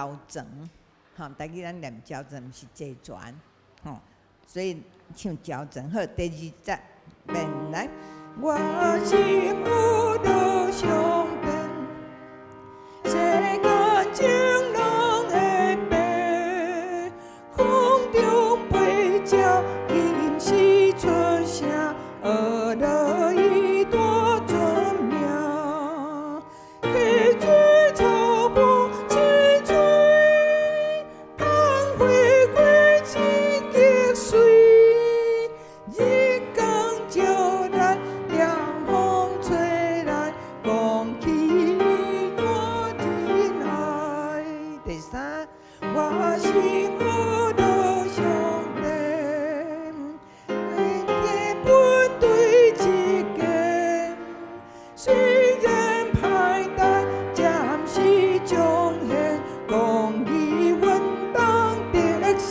礁船，吼，台语咱念礁船，毋是坐船，吼，所以唱礁船。好，第二節，免來，我心有著上帝，世間情人的白，空中飛鳥，伊毋是出聲，學落伊大尊名，溪水草木青翠，芳花花真極水，日光照咱，涼風吹來，講起大真愛。第三，我心有著上帝，基本對一個，雖然歹代，暫時彰顯公義穩當得勝。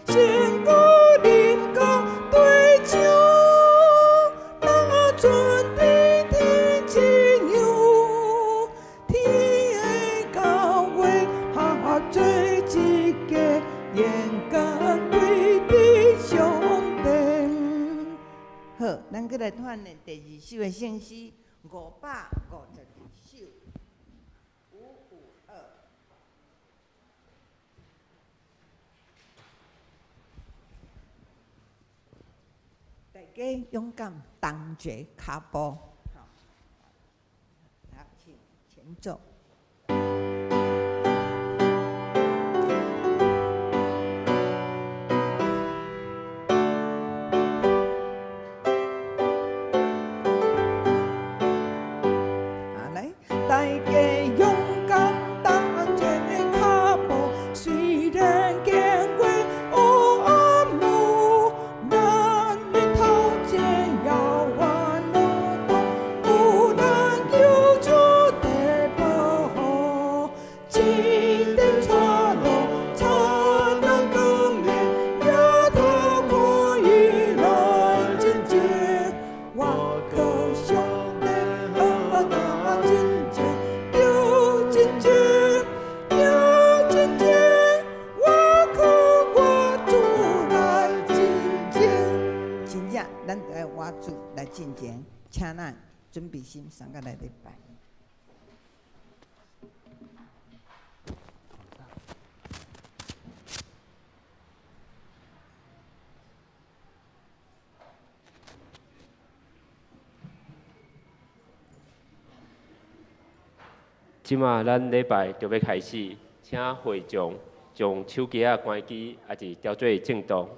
成功臨到對象，若准天天一樣，天的教會合做一家，勇敢歸佇上帝。好，咱閣來團練第二首的聖詩，552首，552。大家勇敢當結跤步，好，好，請前奏。啊來，大家勇敢當結跤步，雖然經過黑暗路，咱的頭前猶原路途，有咱救主的保護，一定帶路，燦爛光明，抬頭看伊來進前，我靠上帝，行進前，就進前，行進前，我靠我主來進前。真正，咱著愛倚主來進前，請咱準備心，送甲來禮拜。這馬咱禮拜就欲開始，請會眾將手機仔關機，抑是調做靜動。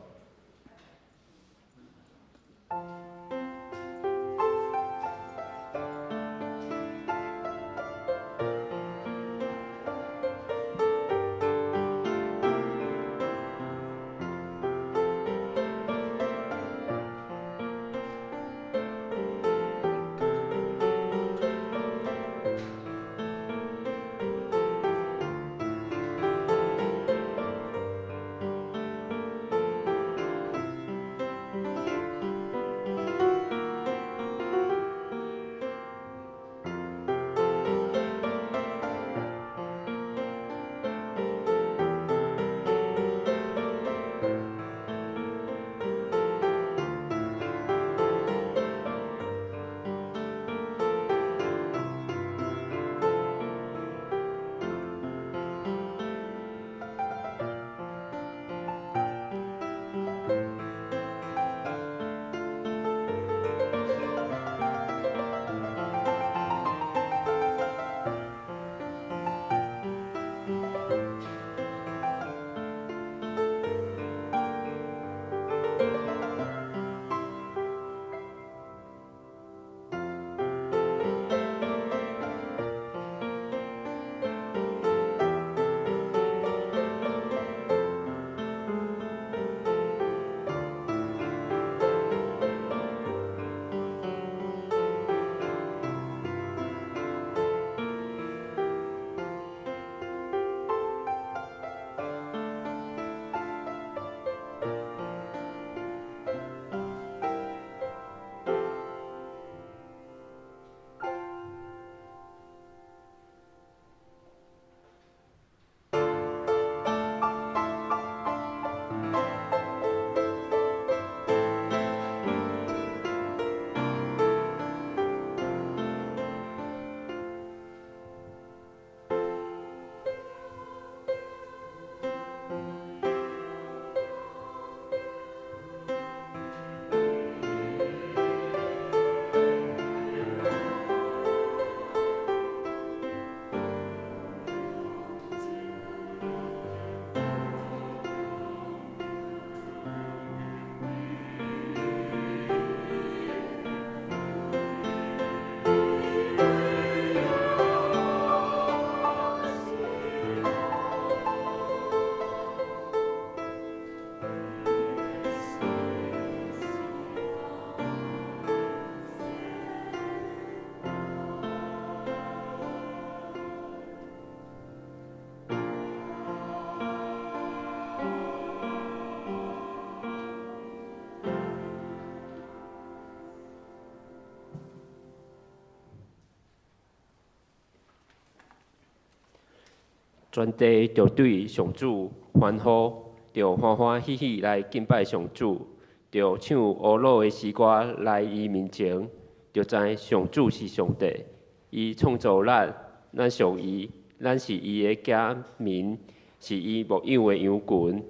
全地著對上主歡呼，著歡歡喜喜來敬拜上主，著唱烏魯的詩歌來伊面前，著知上主是上帝，伊創造咱，咱屬伊，咱是伊的子民，是伊牧養的羊群。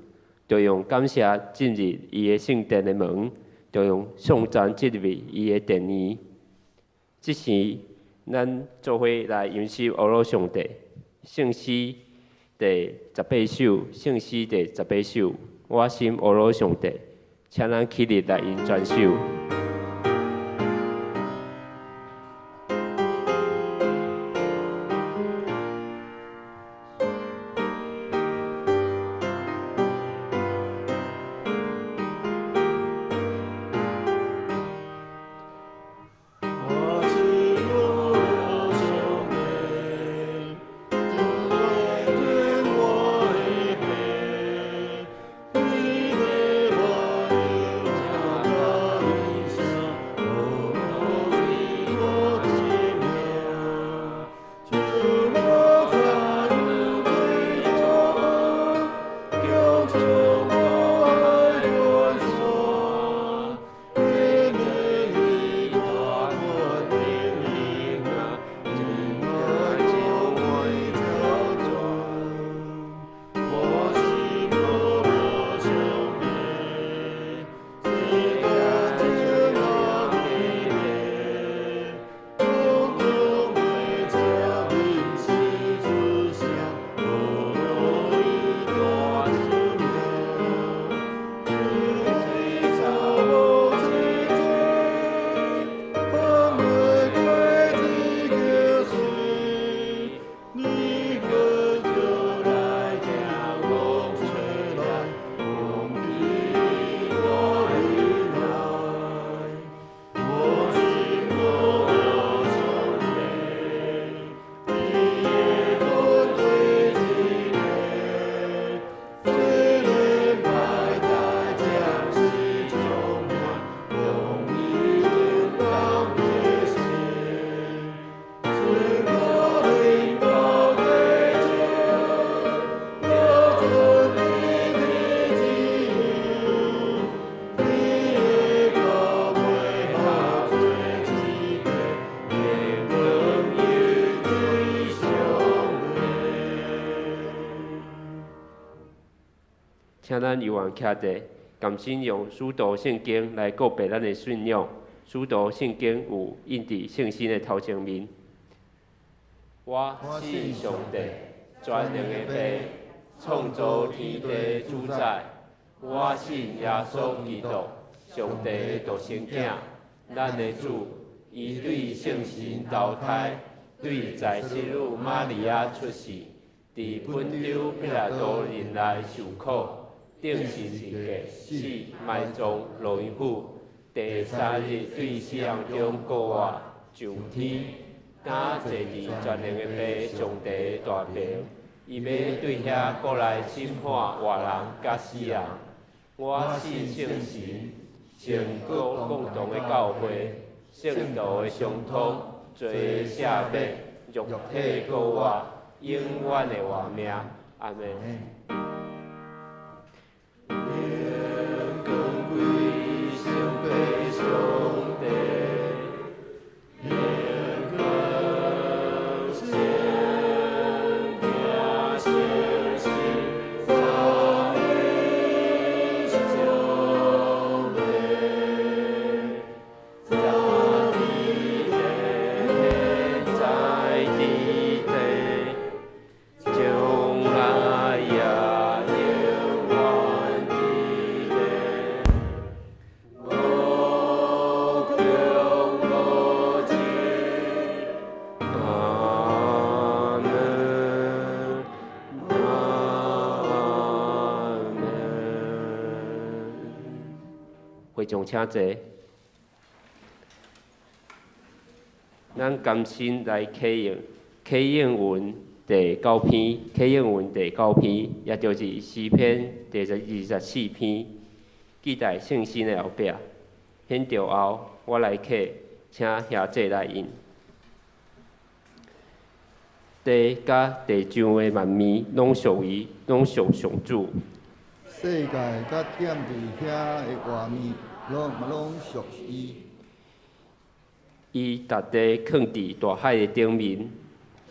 著用感謝進入伊的聖殿的門，著用頌讚進入伊的殿院。這時，咱做伙來吟詩烏魯上帝，聖詩第十八首，聖詩第十八首，我心烏魯上帝，請咱起立來吟全首。請咱猶原徛佇，甘心用使徒聖經來告白咱的信仰。使徒聖經有印佇聖經的頭前面。我信上帝，全能的父，創造天地主宰。我信耶穌基督，上帝的獨生囝，咱的主。伊對聖神投胎，對在聖女瑪利亞出世，佇本丟彼拉多任內受苦，釘十字架，死，埋葬，落陰府，第三日對死人中復活，上天，今坐佇全能的父上帝的大爿，伊欲對遐過來審判活人佮死人。我信聖神，聖國共同的教會，聖徒的相通，罪的赦免，肉體復活，永遠的活命。阿們。會眾請坐，咱甘心來啟用啟應文第九篇，啟應文第九篇，也就是詩篇第24篇，記在聖經的後壁。獻著後，我來啟，請兄弟來印。地佮地上的萬物攏屬伊，攏屬上主。世界佮踮佇遐的活物，攏嘛攏屬伊。伊踏地囥佇大海的頂面。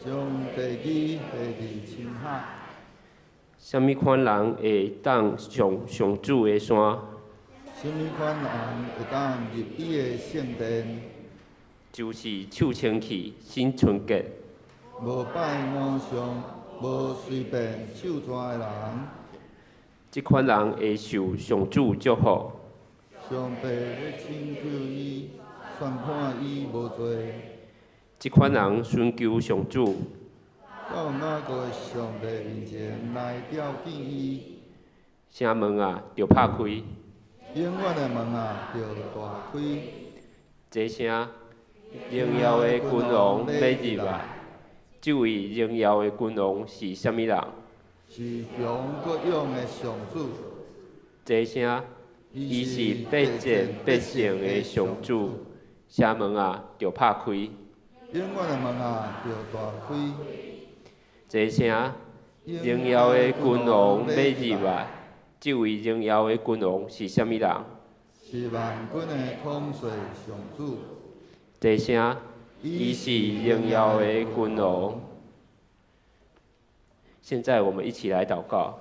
將地基下佇深海。啥物款人會當上上主的山？啥物款人會當入伊的聖殿？就是手清氣、心純潔。無拜偶像、無隨便手逝的人。這款人會受上主祝福。上帝欲拯救伊，宣判伊無罪。這款人尋求上主。到雅各的上帝面前來吊見伊。城門啊，著拍開。永遠的門啊，著大開。這聲榮耀的君王欲入來。這位榮耀的君王是啥物人？是強閣勇的上主。這聲，伊是必戰必勝的上主。城門啊，著拍開。永遠的門啊，著大開。這聲榮耀的君王欲入來。這位榮耀的君王是啥物人？是萬軍的統帥上主。這聲，伊是榮耀的君王。現在我們一起來禱告。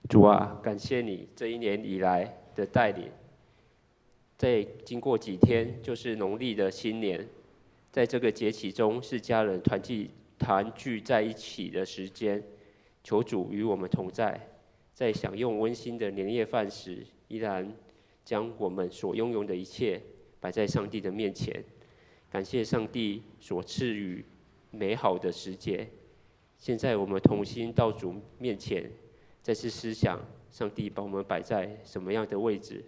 主啊，感謝你這一年以來的帶領。再經過幾天，就是農曆的新年，在這個節期中，是家人團聚在一起的時間。求主與我們同在，在享用溫馨的年夜飯時，依然將我們所擁有的一切擺在上帝的面前，感謝上帝所賜予美好的時節。現在我們同心到主面前，再次思想上帝把我們擺在什麼樣的位置？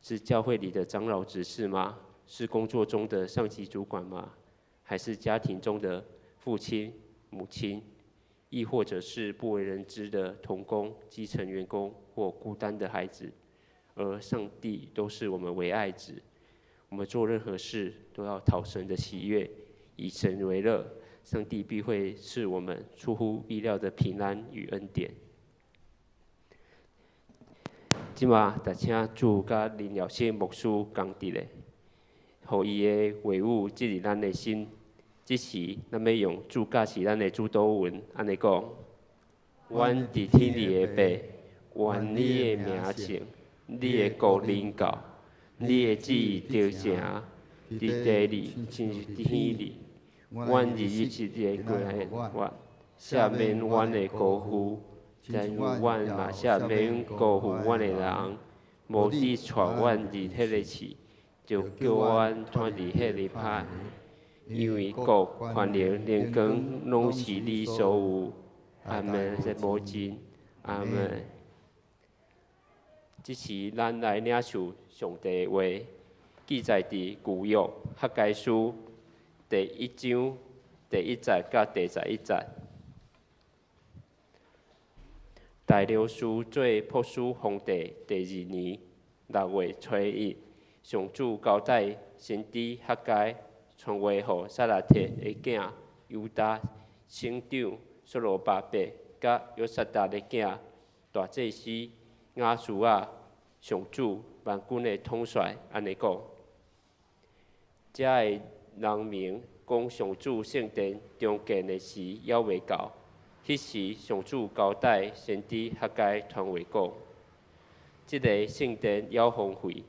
是教會裡的長老執事嗎？是工作中的上級主管嗎？還是家庭中的父親、母親，亦或者是不為人知的同工、基層員工或孤單的孩子？而上帝都是我們唯愛子，我們做任何事都要討神的喜悅，以神為樂，上帝必會賜我們出乎意料的平安與恩典。這馬，就請主佮林耀先牧師仝佇咧，予伊的話語進入咱的心。這時，咱欲用主教示咱的主禱文，按呢講：阮佇天裡的父，願你的名聖，你的國臨到，你的旨意得成，佇地裡親像佇天裡。阮日日食的過予阮，赦免阮的辜負，正如阮嘛赦免辜負阮的人。無得帶阮入彼个試，著救阮脫離彼个歹。因為國、權能、榮光，攏是你所有。阿門。無盡，阿門。這時，咱來領受上帝的話，記載佇舊約哈該書第一章第一節佮第十一節。大流士做波斯皇帝第二年六月初一，上主交代先知哈該傳話予撒拉鐵的囝猶大省長所羅巴伯，佮約撒達的囝大祭司亞書亞，上主萬軍的統帥按呢講：遮的人民講上主聖殿重建的時猶未到。彼時，上主交代先知哈該傳話講：這个聖殿猶荒廢，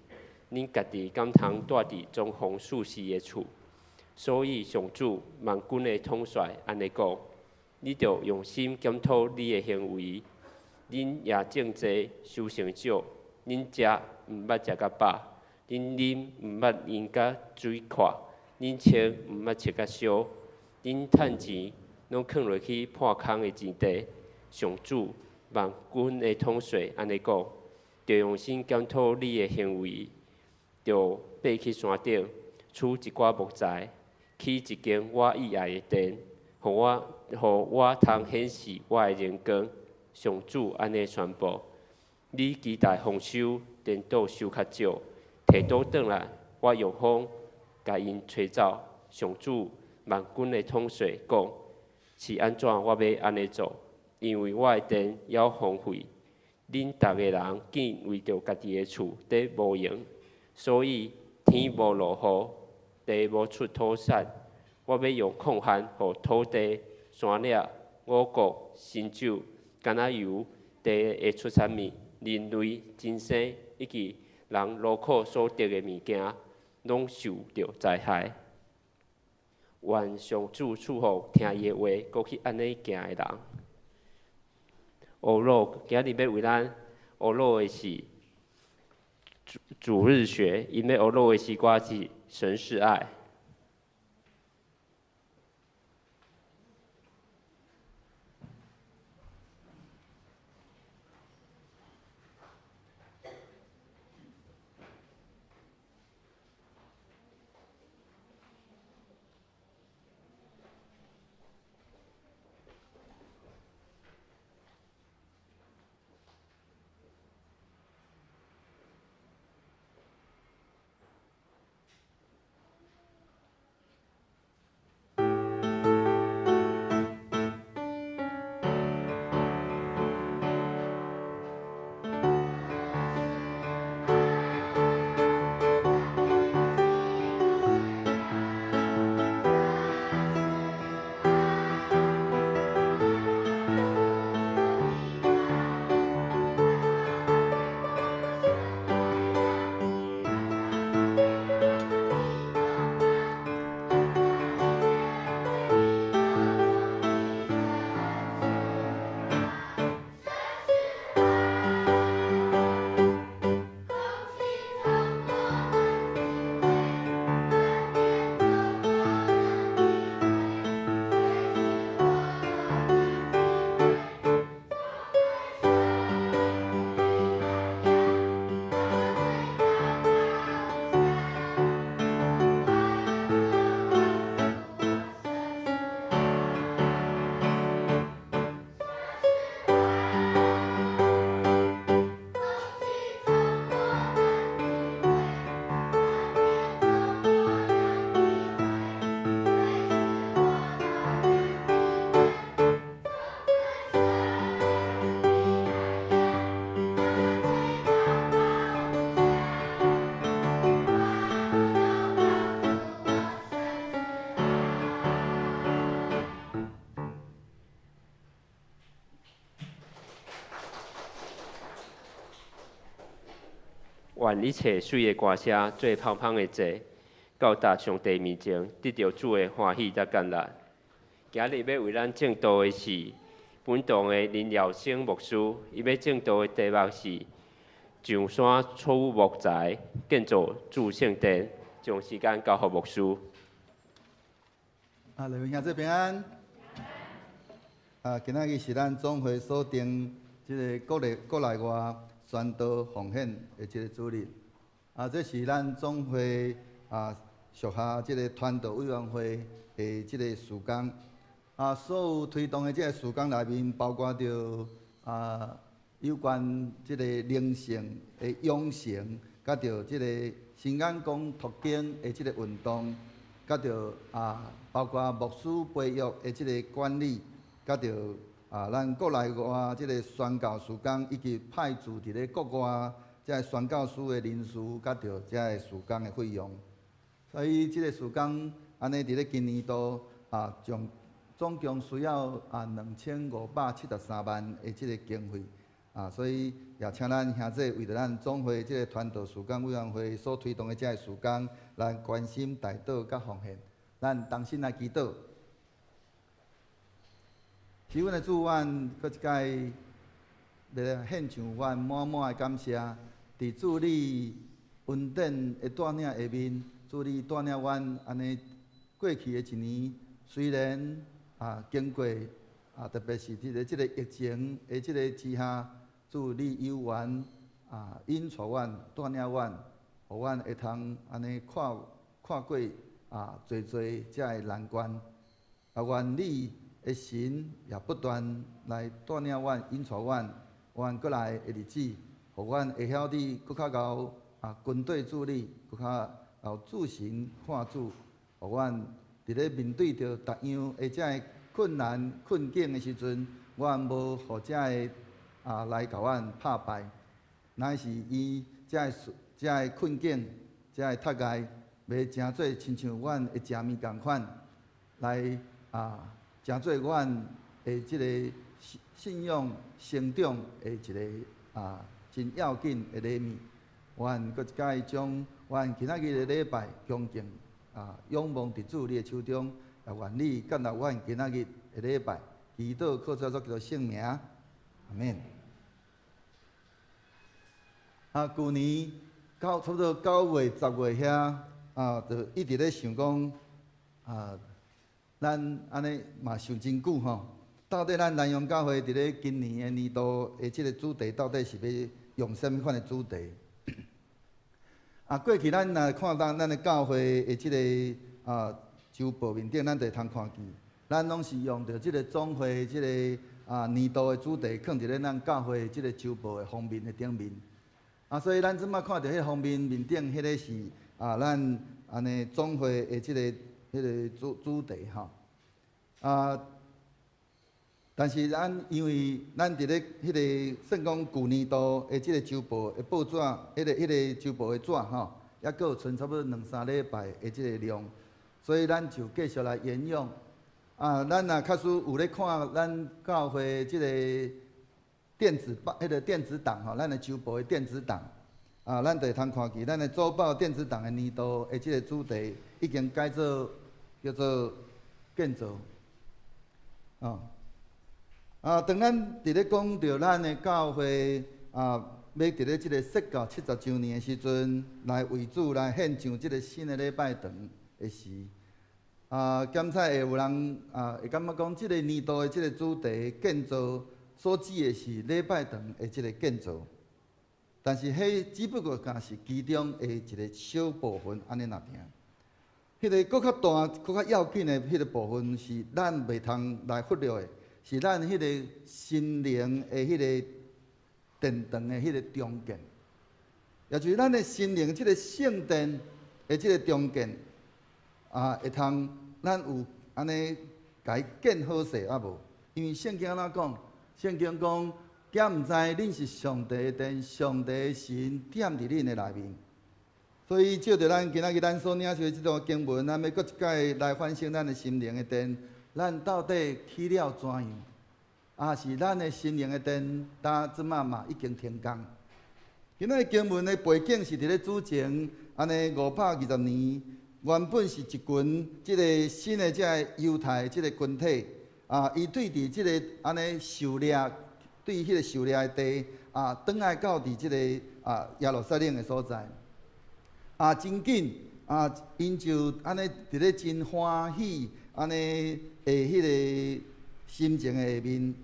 恁家己敢通蹛佇裝潢舒適的厝？所以上主萬軍的統帥按呢講：你著用心檢討你的行為，恁也種濟收成少，恁食毋捌食甲飽，恁啉毋捌飲甲水渴，恁穿毋捌穿甲燒，恁趁錢攏囥落去破空的錢袋。上主萬軍的統帥按呢講：著用心檢討你的行為，著爬去山頂，取一寡木材，起一間我意愛的殿，予我通顯示我的榮光。上主按呢宣布：你期待豐收，顛倒收較少；提倒轉來，我用風共𪜶揣走。上主万军的统帅讲：是按怎我欲按呢做？因为我的殿犹荒废，恁逐个人竟为著家己的厝伫无闲，所以天无落雨，地无出土产。我欲用炕旱予土地、山岭、五穀、新酒、橄榄油、地的出产物、人类、精生以及人劳苦所得的物件，攏受著灾害。願上主賜福聽伊的話，閣去按呢行的人。歐魯今日欲為咱學魯的是主主日學，𪜶欲學魯的詩歌是《神是愛》。願一切媠的歌聲做芳芳的祭，到達上帝面前，得著主的歡喜佮感恩。今日欲為咱證道的是本堂的林耀生牧師，伊欲證道的題目是上山取木材建造主聖殿，將時間交予牧師。啊，各位兄弟平安。啊，今仔日是咱總會所定這个國內國內外宣道奉獻的這个主日。啊，這是咱總會啊屬下這个傳道委員會的這个事工。啊，所有推動的這个事工內面，包括著啊有關這个靈性的養成，佮著這个新眼光讀經的這个運動，佮著啊包括牧師培育的這个管理，佮著啊咱國內外這个宣教事工，以及派駐佇咧國外這个宣教師的人事，佮著這个事工的費用。所以這个事工按呢佇咧今年度啊，總共需要啊2573萬的這个經費啊，所以也請咱兄弟為著咱總會這个傳道事工委員會所推動的這个事工，來關心、代禱佮奉獻。咱同心來祈禱。是阮的主，阮閣一擺欲獻上阮滿滿的感謝，佇主你恩典的帶領下面，主你帶領阮按呢過去的一年，雖然啊經過啊特別是這个疫情的這个之下，主你猶原啊引帶阮帶領阮，予阮會通按呢跨過啊濟濟遮个難關。啊，願你的神也不斷來帶領阮、引帶阮，阮閣來的日子，予阮會曉你閣較𠢕啊跟綴主你，閣較有注神看主，予阮伫咧面對著逐樣的這个困難困境的時陣，阮無予這个來共阮拍敗，乃是以這个這个困境、這个窒礙，欲成做親像阮會食物仝款，來成做阮的這个信仰成長的一个真要緊的禮物。阮閣一擺將阮今仔日的禮拜恭敬仰望佇主你的手中，也願你接納阮今仔日的禮拜，祈禱靠主耶穌基督聖名，阿們。舊年差不多9月10月遐，就一直咧想講，咱按呢嘛想真久吼，到底咱南陽教會佇咧今年的年度的這个主題，到底是欲用啥物款的主題？過去咱若看到咱的教會的這个週報面頂，咱就會通看見，咱攏是用著這个總會這个年度的主題，囥佇咧咱教會這个週報的封面的頂面。所以咱這擺看著彼个封面面頂，彼个是咱按呢總會的這个彼个主題吼。但是咱因為咱佇咧彼个算講舊年度的這个週報的報紙，彼个週報的紙吼，猶閣有賰差不多兩三禮拜的這个量，所以咱就繼續來沿用。咱若假使有咧看咱教會這個電子報，彼个電子檔吼，咱的週報的電子檔，咱就會通看見咱的週報電子檔的年度的這个主題已經改做叫做建造，哦。當咱佇咧講著咱的教會欲佇咧這个設教70週年的時陣，來為主來獻上這个新的禮拜堂的時，檢採會有人會感覺講，這个年度的這个主題建造所指的是禮拜堂的這个建造，但是彼只不過敢是其中的一个小部分，按呢爾。彼个閣較大、閣較要緊的彼个部分，是咱袂通來忽略的。是咱彼个心靈的彼个殿堂的彼个重建，也就是咱的心靈這个聖殿的這个重建，會通咱有按呢共伊建好勢抑無？因為聖經按怎講？聖經講，敢毋知恁是上帝的殿，上帝的神踮佇恁的內面。所以照著咱今仔日咱所領受的這段經文，咱欲閣一擺來反省咱的心靈的殿。咱到底起了怎樣？是咱的心靈的殿，到這擺嘛已經停工。今仔日經文的背景是佇咧主前按呢520年，原本是一群這个新的這个猶太這个群體，伊對佇這个按呢狩獵，對彼个狩獵的地，轉來到佇這个耶路撒冷的所在，真緊，𪜶就按呢佇咧真歡喜。按呢的彼个心情的下面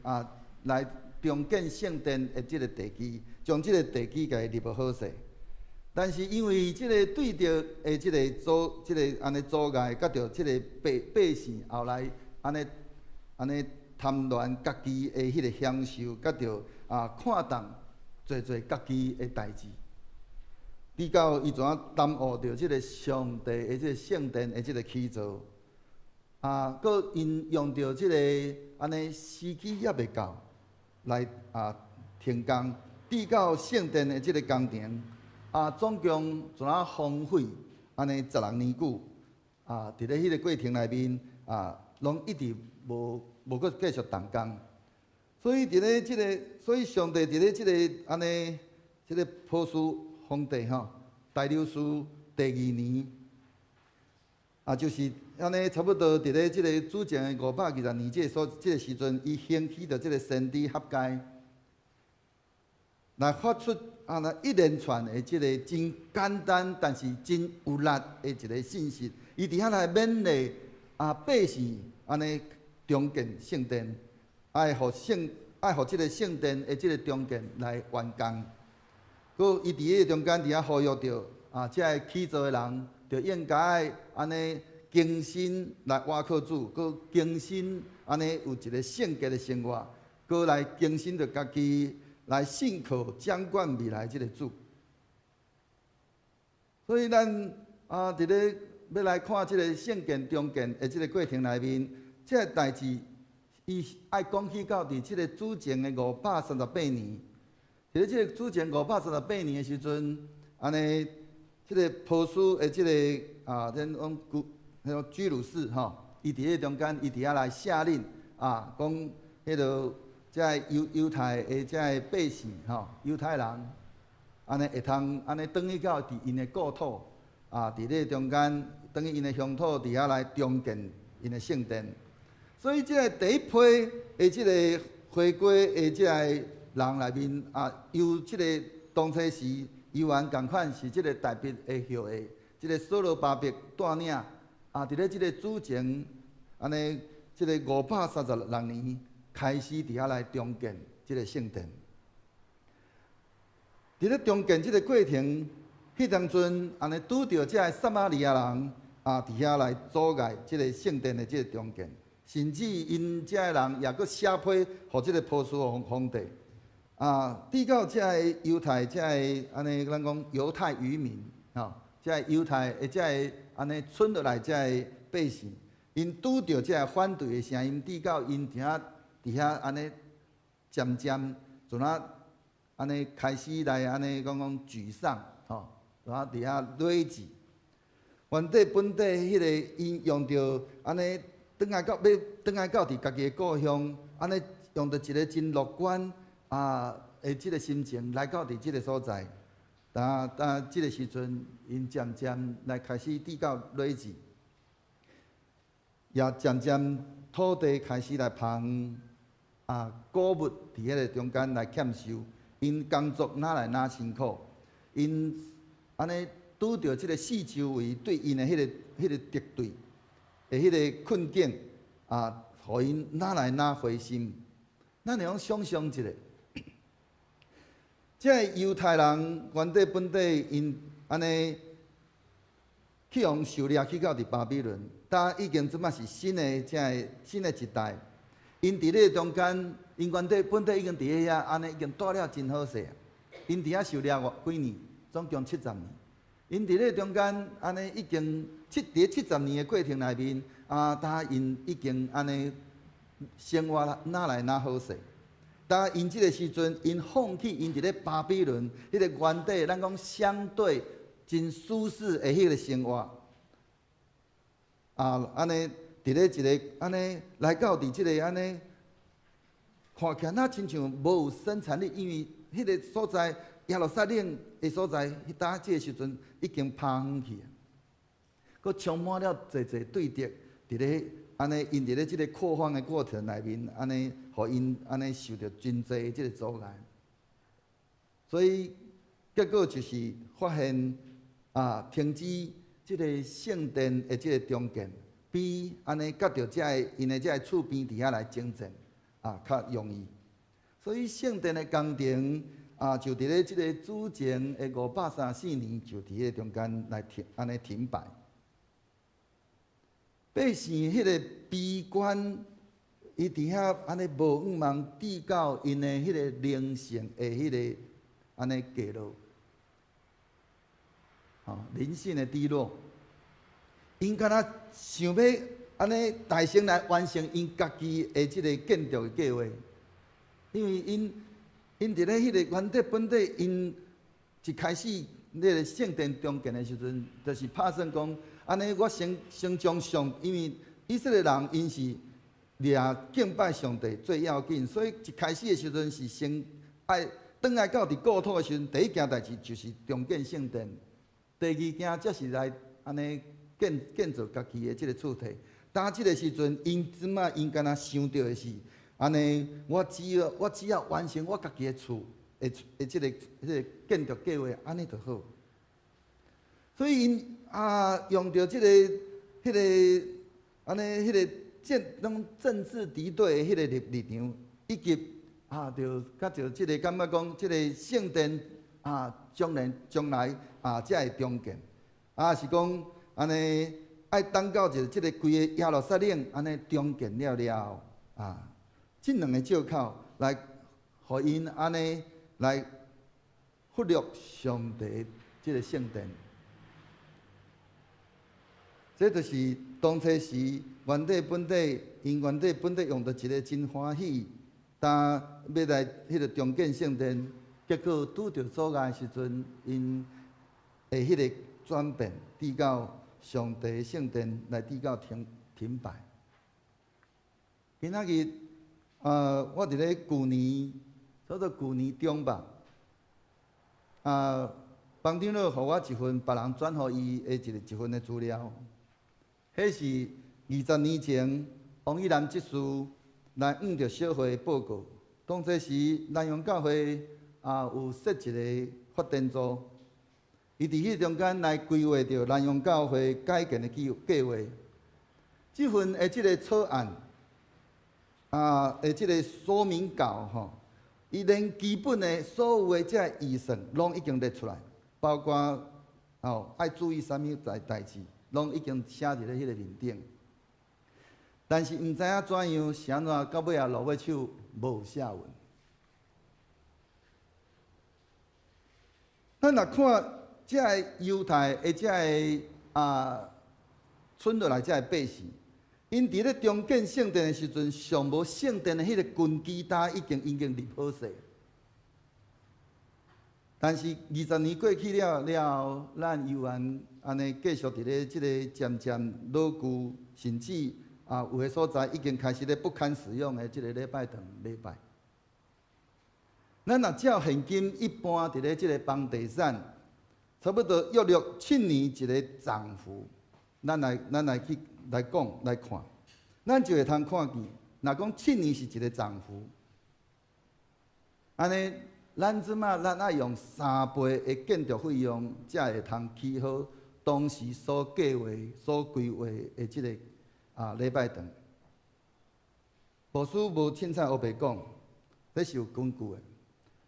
來重建聖殿的這个地基，將這个地基共伊立好勢。但是因為這个對著的這个阻，這个按呢阻礙，佮著這个百姓後來按呢按呢貪戀家己的彼个享受，佮著看重濟濟家己的代誌，直到伊怎耽誤著這个上帝的這个聖殿的這个起造。閣𪜶用著這个按呢時機猶未到，來停工，直到聖殿的這个工程總共怎荒廢按呢16年久，佇咧彼个過程內面攏一直無無閣繼續動工，所以佇咧這个，所以上帝佇咧這个按呢，這个波斯皇帝吼，大流士第二年。就是按呢，差不多佇咧這个主前的520年這个所這个時陣，伊興起著這个先知哈該，來發出那一連串的這个真簡單，但是真有力的一个信息。伊佇遐來勉勵百姓按呢重建聖殿，愛予聖愛予這个聖殿的這个重建來完工。閣伊佇彼個中間佇遐呼籲著這个起造的人。就應該按呢更新來倚靠主，閣更新按呢有一个聖潔的生活，閣來更新著家己，來信靠掌管未來這个主。所以咱啊，佇咧欲來看這个聖殿重建的這个過程內面，這个代誌伊愛講起到佇這个主前的538年。佇咧這个主前五百三十八年的時陣，按呢，這个波斯的這个啊，咱講古彼个居魯士吼，伊佇咧中間，伊佇遐來下令啊，講彼个這个猶太的這个百姓吼，猶太人，按呢會通按呢轉去到佇𪜶的故土啊，佇咧中間轉去𪜶的鄉土佇遐來重建𪜶的聖殿。所以這个第一批的這个回歸的這个人內面啊，由這个當初時猶原仝款是這个大衛的後裔，這个所羅巴伯帶領啊，佇咧這个主前按呢，這个536年開始佇遐來重建這个聖殿。佇咧重建這个過程，彼當陣按呢拄著這个撒瑪利亞人啊，佇遐來阻礙這个聖殿的這个重建，甚至𪜶這个人也閣寫批予這个波斯皇帝。啊，直到這个猶太這个按呢，咱講猶太漁民，吼，這个猶太的這个按呢村落來這个百姓，𪜶拄著這个反對的聲音，直到𪜶佇遐按呢漸漸就若按呢開始來按呢講講沮喪，吼，就啊佇遐累積。原底本底彼个𪜶用著按呢，轉來到欲轉來到佇家己的故鄉，按呢用著一个真樂觀啊的這个心情來到佇這个所在，但這个時陣，𪜶漸漸來開始直到累積，也漸漸土地開始來芳啊，穀物佇彼个中間來欠收，𪜶工作愈來愈辛苦，𪜶按呢拄著這个四周圍對𪜶的彼个敵對的彼个困境啊，予𪜶愈來愈灰心。咱會用想像一下，這个猶太人原底本底𪜶按呢去予受掠去到佇巴比倫，但已經這擺是新的這个新的一代。𪜶佇咧中間，𪜶原底本底已經佇遐按呢已經蹛了真好勢。𪜶佇遐受掠偌幾年，總共七十年。𪜶佇咧中間按呢已經佇七十年的過程內面，啊，但𪜶已經按呢生活愈來愈好勢。但𪜶這个時陣，𪜶放棄𪜶佇咧巴比倫彼个原底，咱講相對真舒適的彼个生活，啊，按呢佇咧一个按呢來到佇這个按呢，看起來若親像無有生產力，因為彼个所在耶路撒冷的所在，彼當這个時陣已經拋荒去啊，閣充滿了濟濟對敵，佇咧按呢，𪜶佇咧這个擴荒的過程內面，按呢，予𪜶按呢受著真濟的這个阻礙，所以結果就是發現啊，停止這个聖殿的這个重建，比按呢佮著這个𪜶的這个厝邊佇遐來征戰啊較容易。所以聖殿的工程啊，就佇咧這个主前的534年，就佇彼中間來停，按呢停擺。百姓彼个悲觀，伊佇遐按呢無向望，直到𪜶的彼个靈性的彼个按呢低落，吼，靈性的低落。𪜶敢若想欲按呢大聲來完成𪜶家己的這个建築的計劃，因為𪜶佇咧彼个原底本底，𪜶一開始那个聖殿重建的時陣，就是拍算講，按呢我先將上，因為以色列人𪜶是掠敬拜上帝最要緊，所以一開始的時陣是先愛轉來到佇故土的時陣，第一件代誌就是重建聖殿，第二件才是來按呢建造家己的這个厝體。當這个時陣，𪜶這擺𪜶敢若想著的是，按呢我只要完成我家己的厝的這个建築計劃，按呢就好。所以𪜶啊，用著這个、彼个按呢，彼个攏政治敵對的彼個立場，以及啊，就佮著這个感覺講，這个聖殿啊，將來啊，才會重建，啊是講按呢愛等到就這个規個耶路撒冷按呢重建了了後，啊，這兩个借口來，予𪜶按呢來忽略上帝這个聖殿。這就是當初時原底本底，𪜶原底本底用著一个真歡喜，但欲來彼个重建聖殿，結果拄著阻礙時陣，𪜶的彼个轉變，直到上帝聖殿來直到停停擺。今仔日，我佇咧舊年，差不多舊年中吧，方長老予我一份別人轉予伊的一個一份的資料，彼是20年前王以南執事來向著小會報告。當初時南陽教會啊有設一個發展組，伊佇彼中間來規劃著南陽教會改建的計計劃。這份的這个草案啊的這个說明稿吼，伊連基本的所有的這个預算攏已經列出來，包括哦愛注意啥物代代誌，攏已經寫佇咧彼个面頂。但是毋知影怎樣，是按怎到尾仔落尾手無下文。咱若看這个猶太的這个啊，村落來這个百姓，𪜶佇咧重建聖殿的時陣，尚無聖殿的彼个根基，呾已經已經立好勢。但是20年過去了了後，咱猶原按呢繼續佇咧這个漸漸老舊，甚至啊有的所在已經開始咧不堪使用的這个禮拜堂禮拜。咱若照現今一般佇咧這个房地產，差不多約略7年一个漲幅，咱來咱來去來講來看，咱就會通看見，若講七年是一个漲幅，按呢，咱這馬咱愛用3倍的建築費用，才會通起好當時所計劃、所規劃的這个啊禮拜堂。牧師無凊彩烏白講，這是有根據的。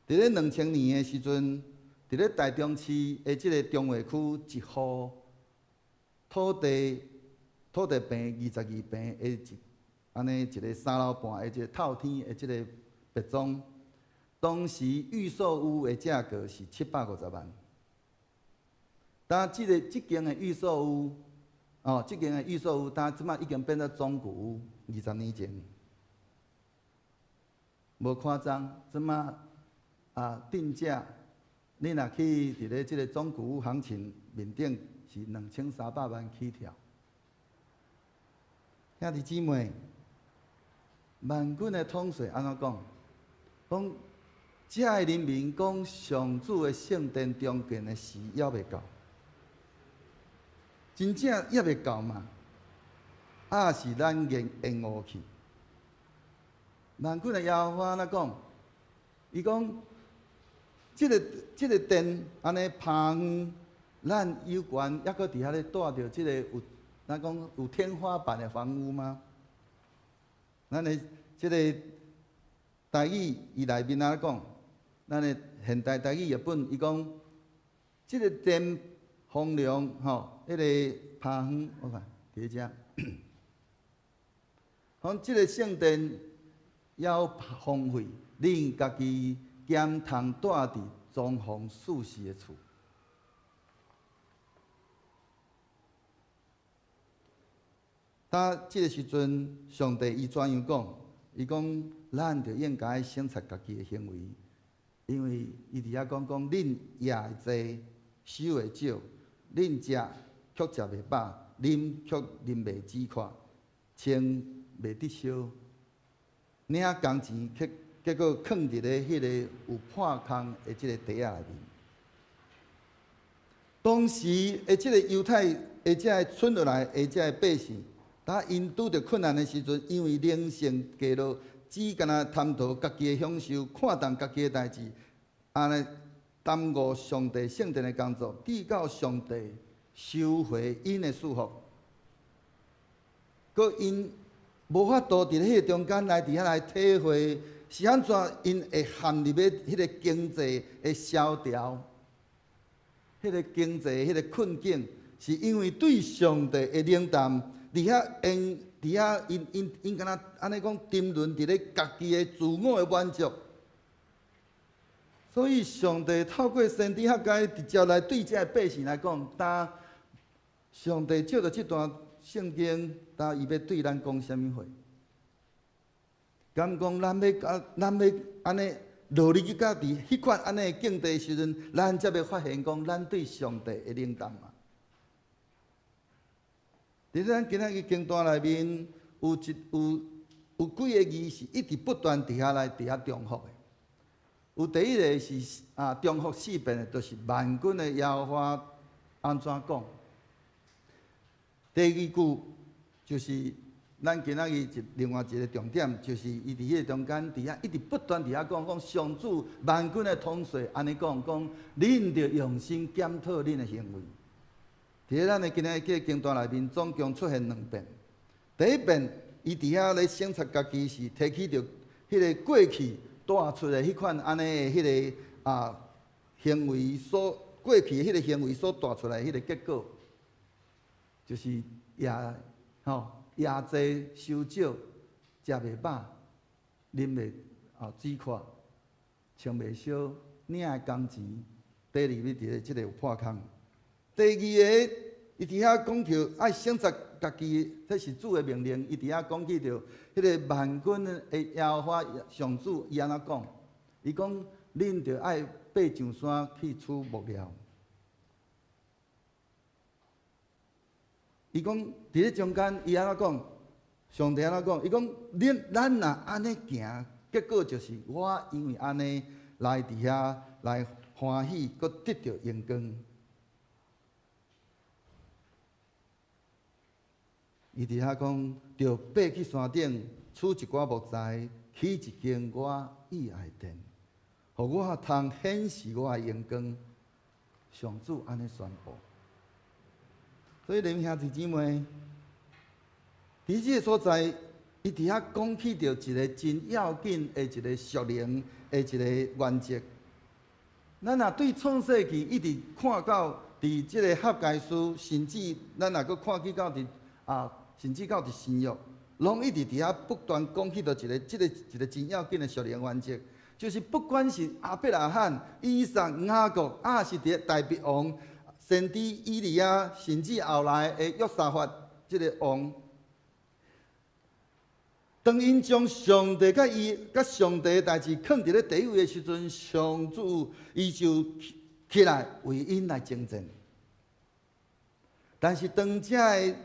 佇咧2000年的時陣，佇咧台中市的這个中和區一戶土地土地坪22坪的一按呢一个3樓半的一个透天的這个別莊，當時預售屋的價格是750萬。但這个這間的預售屋，哦，這間的預售屋，但這馬已經變做中古屋，20年前，無誇張，這馬啊定價，你若去佇咧這个中古屋行情面頂是2300萬起跳。兄弟姊妹，萬軍的統帥按怎講？講遮的人民講上主的聖殿重建的時猶未到，真正猶未到嘛？抑是咱延延誤去？萬軍的耶和華按怎講？伊講，這个這个殿按呢拍遠，咱有權猶閣佇遐咧住著這个有，咱講有天花板的房屋嗎？咱的這個台語伊內面按怎講？咱的現代台語譯本伊講，這个殿荒涼吼，彼个拍遠，我看佇咧遮，講這个聖殿猶荒廢，恁家己兼通住佇裝潢舒適的厝。當這个時陣，上帝伊怎樣講？伊講，咱就應該省察家己的行為，因為伊佇遐講講，恁也會濟，收會少；恁食卻食袂飽，啉卻啉袂止渴，穿袂得燒，領工錢卻結果囥佇咧彼個有破空的這个袋仔內面。當時的這个猶太的這个村落內的這个百姓，當𪜶拄著困難的時陣，因為靈性低落，只干焦貪圖家己的享受，看重家己的代誌，按呢耽誤上帝聖殿的工作，直到上帝收回𪜶的祝福，閣𪜶無法度佇彼個中間來佇遐來體會，是按怎𪜶會陷入咧彼個經濟的蕭條，彼個經濟彼個困境，是因為對上帝的冷淡，佇遐𪜶佇遐𪜶𪜶𪜶敢若按呢講沉淪佇咧家己的自我的滿足，所以上帝透過先知哈該直接來對這个百姓來講，當上帝借著這段圣经，到伊欲对咱讲啥物话？敢讲咱欲啊，咱欲按呢落入去到伫彼款按呢境地时阵，咱才欲发现讲咱对上帝的冷淡嘛？伫咱今仔日经段内面，有一有有几个字是一直不断伫遐来伫遐重复的。有第一个是重复四遍的，就是万军的耶和华按怎讲。第二句就是咱今仔日一另外一个重点，就是伊伫彼个中间伫遐一直不断伫遐讲讲上主万军的统帅按呢讲讲，恁著用心检讨恁的行为。伫咱的今仔日这个经段内面，总共出现两遍。第一遍，伊伫遐咧省察家己是提起著彼个过去带出的彼款按呢的彼个行为所过去彼个行为所带出来彼个结果，就是夜吼夜济收少，食袂饱，啉袂水渴，穿袂烧，领的工钱，底入去伫咧这个有破空。第二个，伊伫遐讲著爱省察家己，这是主的命令。伊伫遐讲起著，彼个万军的耶和华上主，伊按怎讲？伊讲，恁著爱爬上山去取木料。伊讲伫咧中间，伊按怎讲？上帝按怎讲？伊讲，恁咱若按呢行，结果就是我因为按呢来伫遐来欢喜，阁得著荣光。伊伫遐讲，著爬去山顶取一寡木材，起一间我意爱的殿，予我通显示我的荣光。上主按呢宣布。所以，恁兄弟姊妹，伫这个所在，伊伫遐讲起著一个真要紧的一个属灵的一个原则。咱若对创世记一直看到伫这个哈该书，甚至咱若阁看去到伫甚至到伫新约，拢一直伫遐不断讲起著一个、这个一个真要紧的属灵原则，就是不管是亚伯拉罕、以撒、雅各，抑是伫大卫王、先知以利亚，甚至后来的约沙法这个王，当𪜶将上帝佮伊佮上帝的代志囥伫咧第一位的时阵，上主伊就起来为𪜶来征战。但是当这个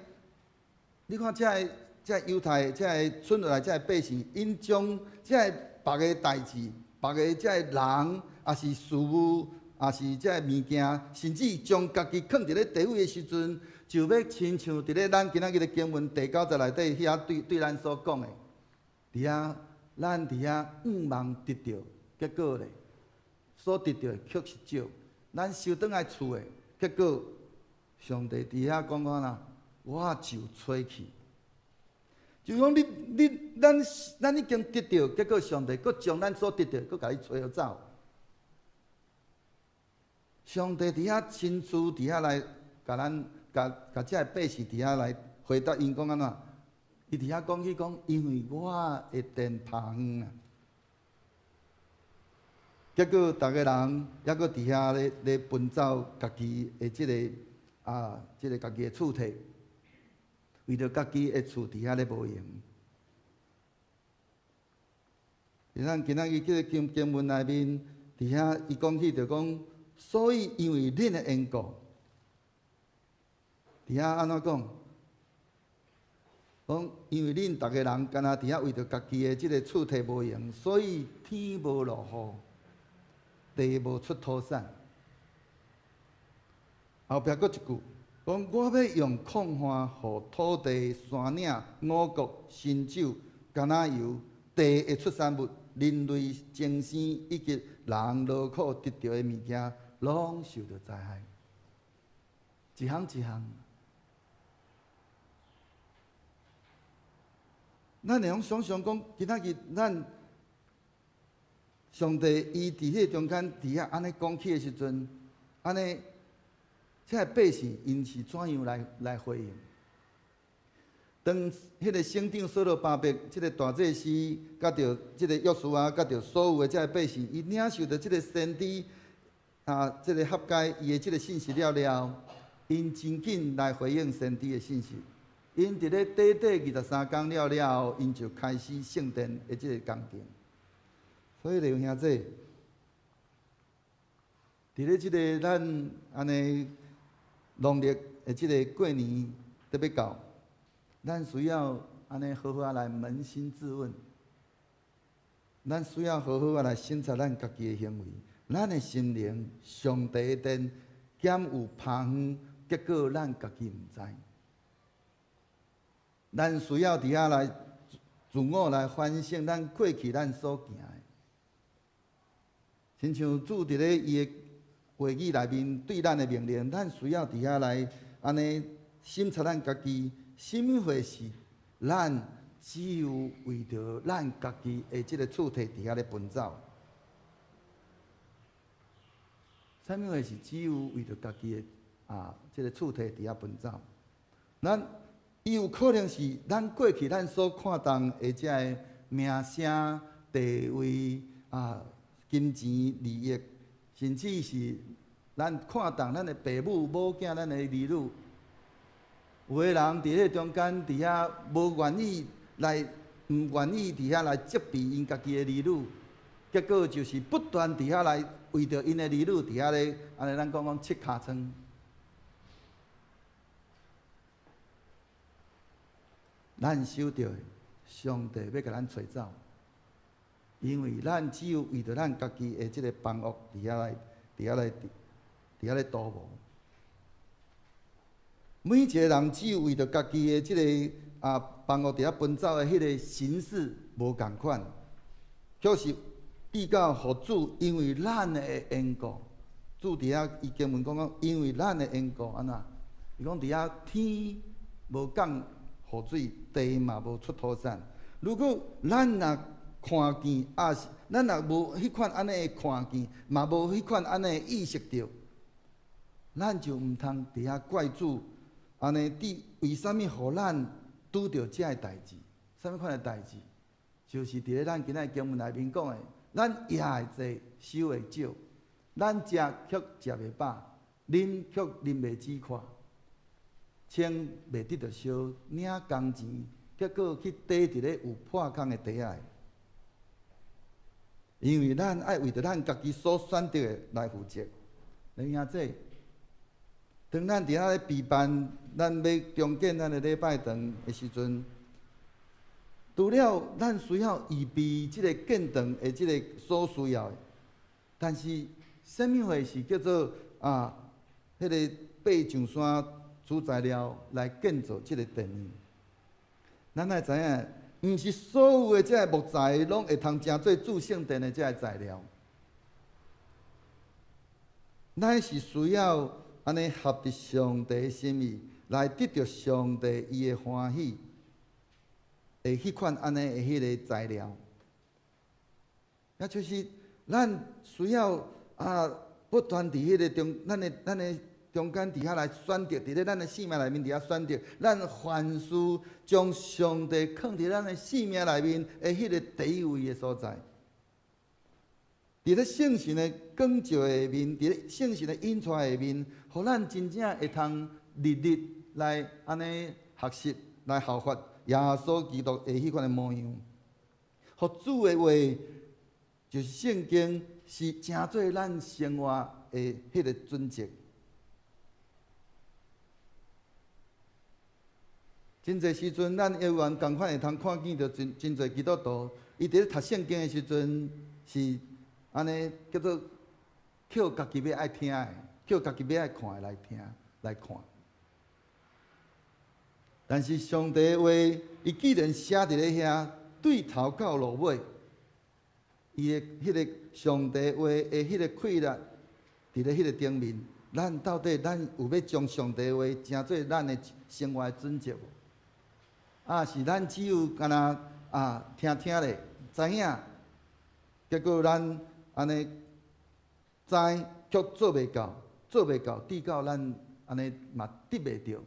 你看这个、这个犹太、这个剩落来这个百姓，𪜶将这个别个代志、别个这个人，抑是事物，抑是这个物件，甚至将家己囥伫咧第一位的时阵，就欲亲像伫咧咱今仔日的经文第九节内底遐对对咱所讲的，伫遐咱伫遐向望得著，结果咧，所得著的却是少；咱收转来厝的，结果上帝伫遐讲讲啦，我就吹去，就讲你你咱咱已经得著，结果上帝阁将咱所得著，阁共你吹予走。上帝伫遐亲自伫遐来，共咱共共这个百姓伫遐来回答𪜶讲按怎？伊伫遐讲起讲，因为我的殿拍远啊。结果逐个人犹阁伫遐咧咧奔走家己的这个这个家己的厝体。为著家己的厝伫遐咧无闲。伫咱今仔日这个经经文内面，伫遐伊讲起著讲，所以因为恁的缘故，伫遐按怎讲？讲因为恁逐个人敢若伫遐为著家己的这个厝体无闲，所以天无落雨，地无出土产。后壁阁一句。讲我欲用炕旱予土地、山岭、五谷、新酒、橄榄油，地的出产物、人类精生以及人劳苦得著的物件，拢受著灾害。一项一项，咱会用想象讲，今仔日咱上帝伊伫彼个中间伫遐按呢讲起的时阵，按呢。这个百姓𪜶是怎样来来回应？当彼个省长所罗巴伯，这个大祭司，佮著这个约书亚，佮著所有的这个百姓，伊领受著这个先知这个哈该伊的这个信息了了，𪜶真紧来回应先知的信息。𪜶佇咧短短23工了了後，𪜶就開始聖殿的這个工程。所以弟兄姊，佇咧這个咱按呢農曆的這个過年得欲到，咱需要按呢好好仔來捫心自問，咱需要好好仔來省察咱家己的行為，咱的心靈上帝的殿，敢有拍遠，結果咱家己毋知。咱需要佇遐來自我來反省咱過去咱所行的，親像主佇咧伊的話語內面對咱的命令，咱需要佇遐來按呢審查咱家己，啥物貨是咱只有為著咱家己的這个厝體佇遐咧奔走，啥物貨是只有為著家己的這个厝體佇遐奔走？咱伊有可能是咱過去咱所看重的這个名聲、地位啊、金錢、利益，甚至是咱看重咱的爸母、某囝、咱的兒女。有的人佇彼个中間，佇遐無願意來，毋願意佇遐來責備𪜶家己的兒女，結果就是不斷佇遐來為著𪜶的兒女佇遐咧，按呢咱講講切尻川。咱守著的，上帝欲共咱揣走，因為咱只有為著咱家己的這个房屋佇遐來，佇遐來，佇遐咧圖謀。每一個人只有為著家己的這个房屋佇遐奔走的彼个形式無仝款，卻是比較予主，因為咱的緣故，主佇遐伊經文講講，因為咱的緣故按怎？伊講佇遐天無降雨水，地嘛無出土產。如果咱若看見，抑是咱若無彼款按呢的看見，嘛無彼款按呢的意識著，咱就毋通佇遐怪主。按呢，佇為啥物予咱拄著這个代誌？啥物款的代誌？就是佇咧咱今仔經文內面講的，咱業會濟，收會少；咱食卻食袂飽，啉卻啉袂止渴，穿袂得著燒，領工錢，結果去綴佇咧有破空的袋仔。因為咱愛為著咱家己所選擇的來負責。你聽這，當咱佇遐咧備辦，咱欲重建咱的禮拜堂的時陣，除了咱需要預備這个建堂的這个所需要的，但是啥物貨是叫做彼个爬上山取材料來建造這个殿呢？咱愛知影，毋是所有的這个木材攏會通成做主聖殿的這个材料。咱是需要按呢合佇上帝的心意，來得著上帝伊的歡喜的彼款按呢的彼个材料。也就是咱需要不斷佇彼个中，咱的中間佇遐來選擇，佇咧咱的生命內面佇遐選擇，咱凡事將上帝囥佇咱的生命內面的彼个第一位的所在。佇咧聖神的光照下面，佇咧聖神的引帶下面，予咱真正會通日日來按呢學習，來效法耶穌基督的彼款的模樣。予主的話，就是聖經，是成做咱生活的彼个準則。真濟時陣，咱猶原仝款會通看見著真真濟基督徒，伊佇咧讀聖經的時陣是按呢叫做捡家己欲愛聽的，捡家己欲愛看的來聽來看。但是上帝的話，伊既然寫佇咧遐，對頭到落尾，伊的彼个上帝話的彼个氣力，佇咧彼个頂面，咱到底咱有欲將上帝的話成做咱的生活的準則無？是咱只有干焦聽聽咧，知影，結果咱按呢知卻做袂到，做袂到，直到咱按呢嘛得袂著。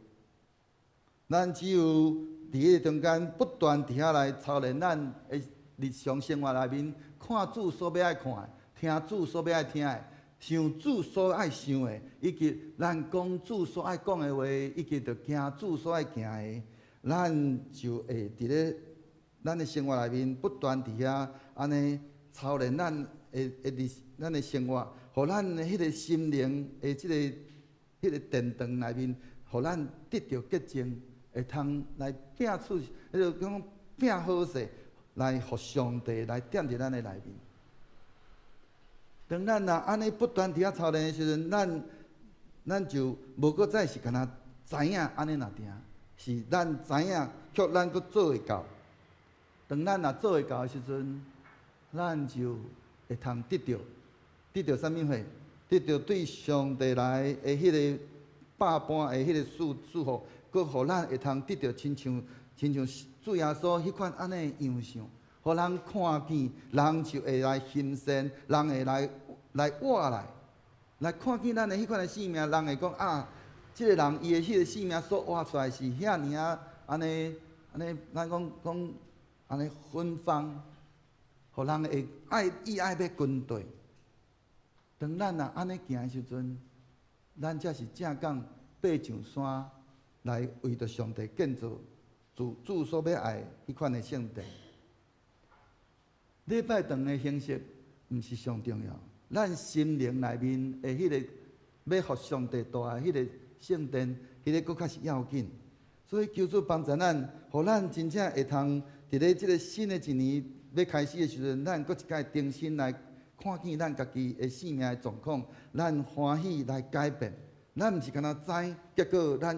咱只有佇彼个中間不斷佇遐來操練咱的日常生活內面，看主所欲愛看的，聽主所欲愛聽的，想主所愛想的，以及咱講主所愛講的話，以及著行主所愛行的。咱就會佇咧咱的生活內面不斷佇遐按呢操練咱的的日咱的生活，予咱的彼个心靈的這个彼个殿堂內面，予咱得著潔淨，會通來摒出，彼个講摒好勢，來予上帝來踮佇咱的內面。當咱若按呢不斷佇遐操練的時陣，咱就無閣再是干焦知影按呢爾定，是咱知影，卻咱閣做會到。當咱若做會到的時陣，咱就會通得著，得著啥物貨？得著對上帝來的彼个百般的彼个祝福，閣予咱會通得著親像主耶穌彼款按呢樣相，予人看見，人就會來欣羨，人會來活來，來看見咱的彼款的生命，人會講啊，這个人伊的彼个生命所活出來是遐爾仔按呢按呢，咱講講按呢芬芳，予人會愛意愛欲跟綴。當咱若按呢行的時陣，咱才是正港爬上山來為著上帝建造主主所欲愛彼款的聖殿。禮拜堂的形式毋是上重要，咱心靈內面的彼个欲予上帝住的彼个聖殿，彼个閣較是要緊。所以求主幫助咱，予咱真正會通佇咧這个新的一年欲開始的時陣，咱閣一擺重新來看見咱家己的生命的狀況，咱歡喜來改變。咱毋是干焦知，結果咱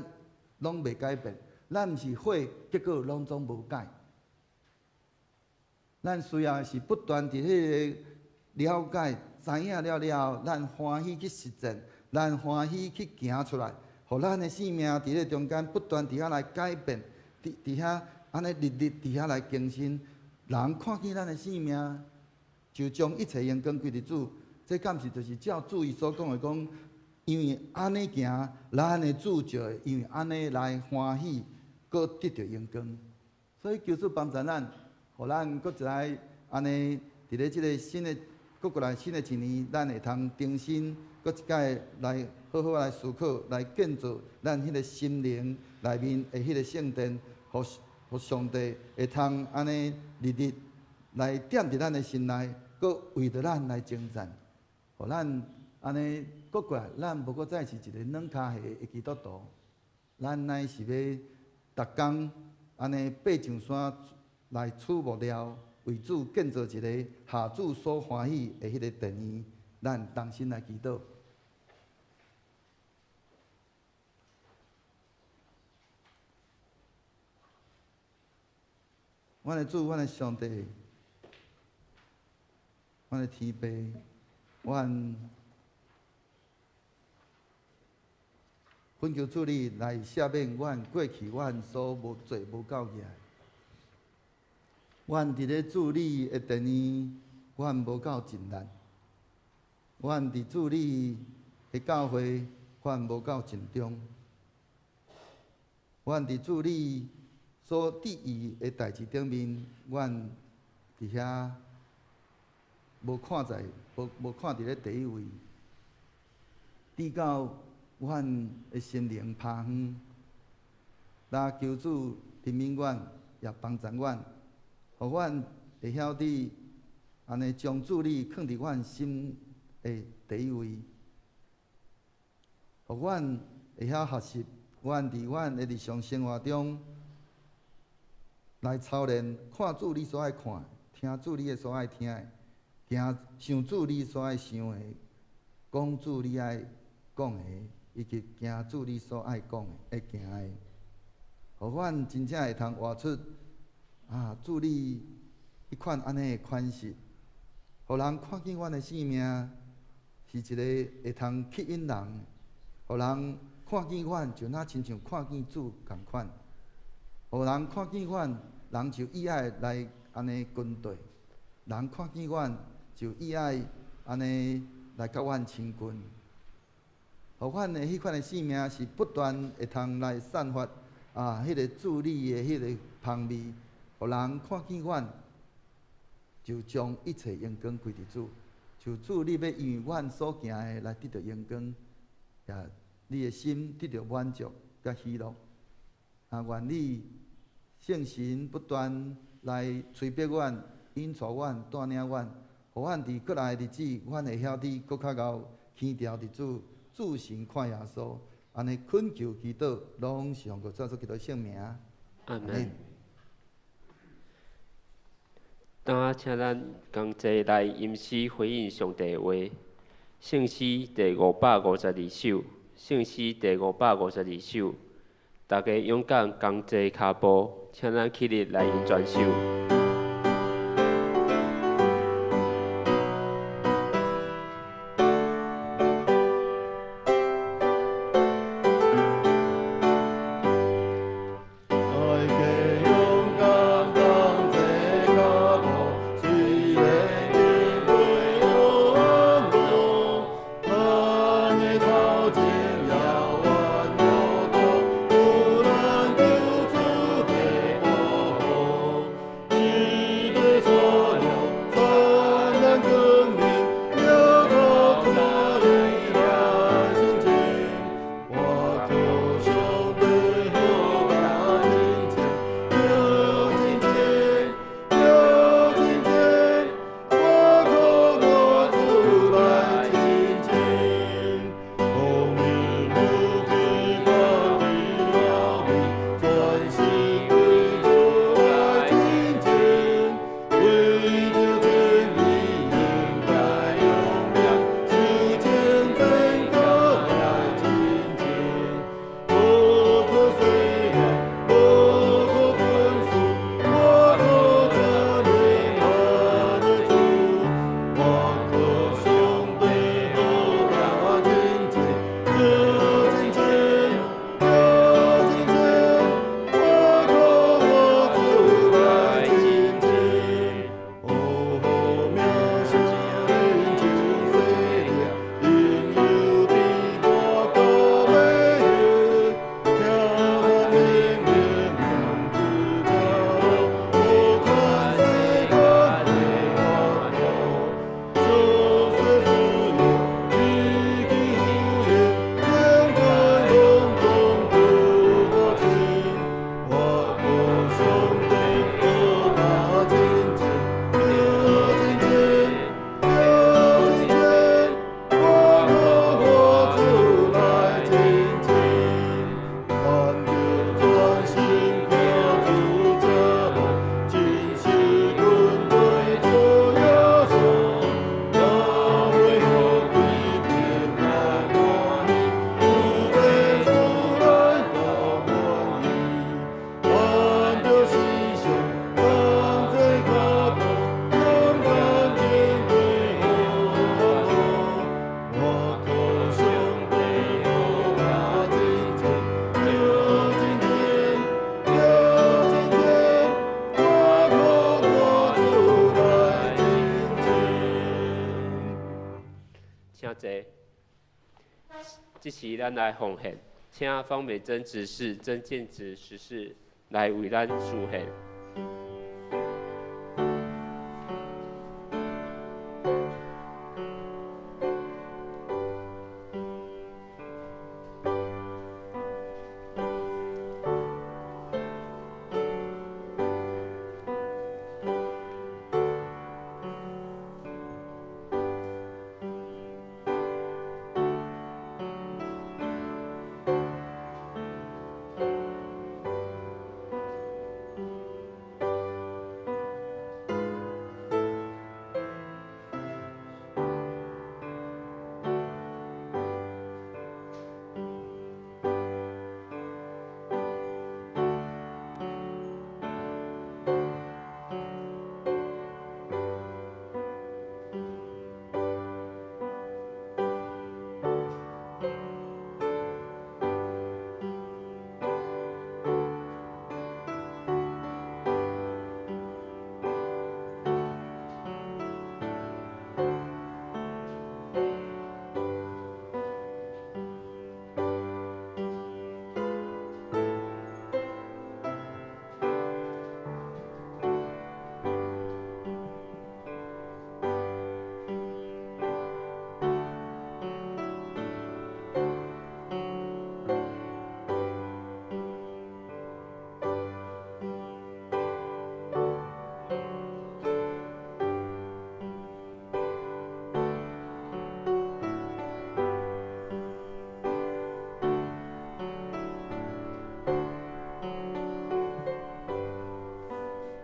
攏袂改變；咱毋是悔，結果攏總無改。咱需要的是不斷佇彼個了解、知影了了後，咱歡喜去實踐，咱歡喜去行出來，予咱的生命佇咧中間不斷佇遐來改變，佇遐按呢日日佇遐來更新。人看見咱的生命，就將一切榮光歸佇主。這敢是就是照主伊所講的講，因為按呢行，咱的主就會因為按呢來歡喜，閣得著榮光。所以求主幫助咱，予咱閣一來按呢，佇咧這个新的，閣過來新的一年，咱會通重新閣一擺來好好來思考，來建造咱彼个心靈內面的彼个聖殿，予上帝會通按呢日日來踮佇咱的心內，閣為著咱來征戰，予咱按呢閣過來，咱無閣再是一個軟跤下的基督徒，咱乃是欲逐工按呢爬上山來取木料，為主建造一个合主所歡喜的彼个殿宇，咱同心來祈禱。阮的主，阮的上帝，阮的天父，阮懇求主你來赦免阮過去阮所無做無夠額。阮佇咧主你的殿宇，阮無夠盡力；阮佇主你的教會，阮無夠盡忠；阮佇主你所旨意的代誌頂面，阮佇遐無看在，無看佇咧第一位，直到阮的心靈拋遠，來求主憐憫阮，也幫助阮，予阮會曉得按呢將主你囥佇阮心的第一位，予阮會曉學習，阮佇阮的日常生活中來操練，看主你所愛看，聽主你的所愛聽的，行想主你所愛想的，講主你愛講的，以及行主你所愛講的、愛行的，予阮真正會通活出啊主你彼款按呢的款式，予人看見阮的生命是一个會通吸引人，予人看見阮就若親像看見主仝款，予人看見阮，人就意愛來按呢跟綴；人看見阮就意愛按呢來佮阮親近。予阮的彼款的生命是不斷會通來散發啊，彼个主你的彼个芳味，予人看見阮，就將一切榮光歸佇主。就主你欲因為阮所行的來得著榮光，也你的心得著滿足佮喜樂。啊，願你圣神不斷來催逼阮、引帶阮、帶領阮，予阮佇過來的日子，阮會曉得閣較𠢕牽牢佇主，注神看耶穌。按呢懇求祈禱，攏是奉主耶穌基督聖名。阿門。當請咱共齊來吟詩回應上帝的話，聖詩第552首，聖詩第552首，大家勇敢仝齊跤步，請咱起立來吟全首。這時咱來奉獻，請方美珍執事、曾建植執事來為咱司獻。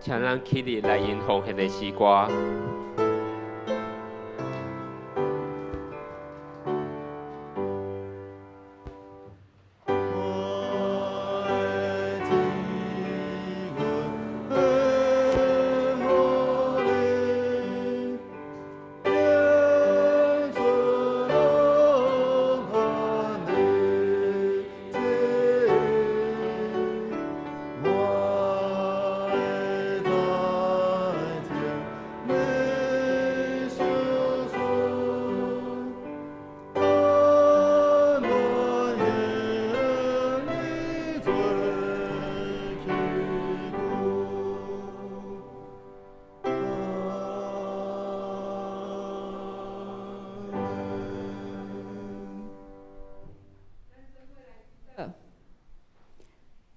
請咱起立來吟奉獻的詩歌。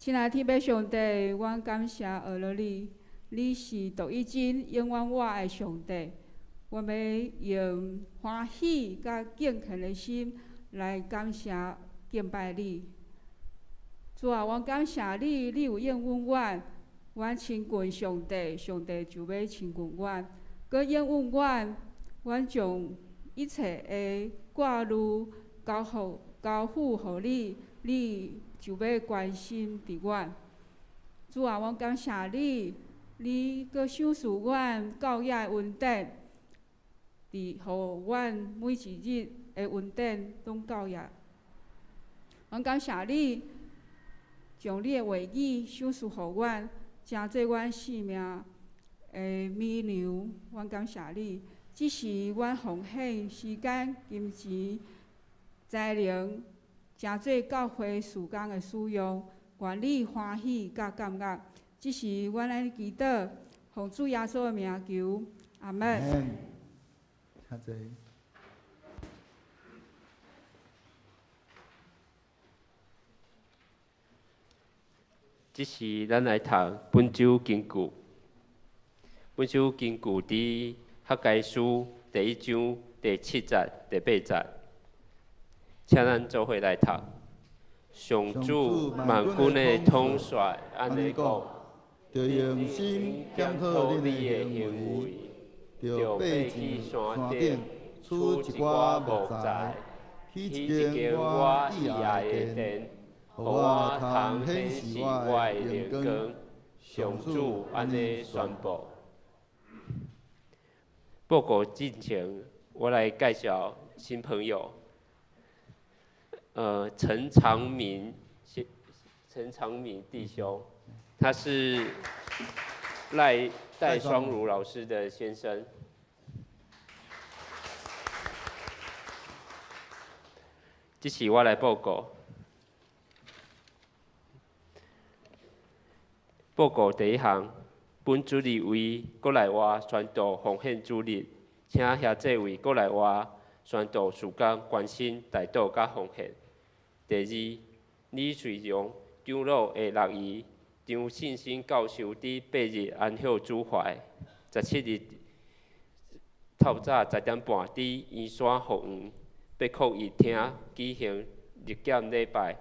親愛的天父上帝，阮感謝阿羅你，你是獨一真、永遠活的上帝。阮欲用歡喜佮敬虔的心來感謝敬拜你。主啊，阮感謝你，你有應允阮，阮親近上帝，上帝就欲親近阮。閣應允阮，阮將一切的掛慮交付予你，你就欲關心佇阮。主啊，阮感謝你，你閣賞賜阮教養的恩典，佇予阮每一日的恩典攏夠額。阮感謝你，將你的話語賞賜予阮，成做阮生命的米糧。阮感謝你，這是阮奉獻時間、金錢、才能，成做教會事工的使用。願你歡喜佮感恩。這是阮按呢祈禱，奉主耶穌的名求，阿門。請坐。這時咱來讀本周金句。本周金句佇哈該書第一章第七節、第八節，請咱做伙來讀。上主萬軍的統帥按呢講：著用心檢討恁的行為，著爬上山頂，取一寡木材，起一間我意愛的殿，予我通顯示我的榮光。上主按呢宣布。報告進前，我來介紹新朋友。陳長明，陳長明弟兄，他是賴戴雙如老師的先生。這是我來報告。報告第一項，本主日為國內外宣道奉獻主日，請兄弟為國內外宣道事工關心、代禱佮奉獻。第二，李瑞榮長老的六姨張信心教授佇8日安息主懷，17日透早10點半佇圓山福園八擴一廳舉行日檢禮拜，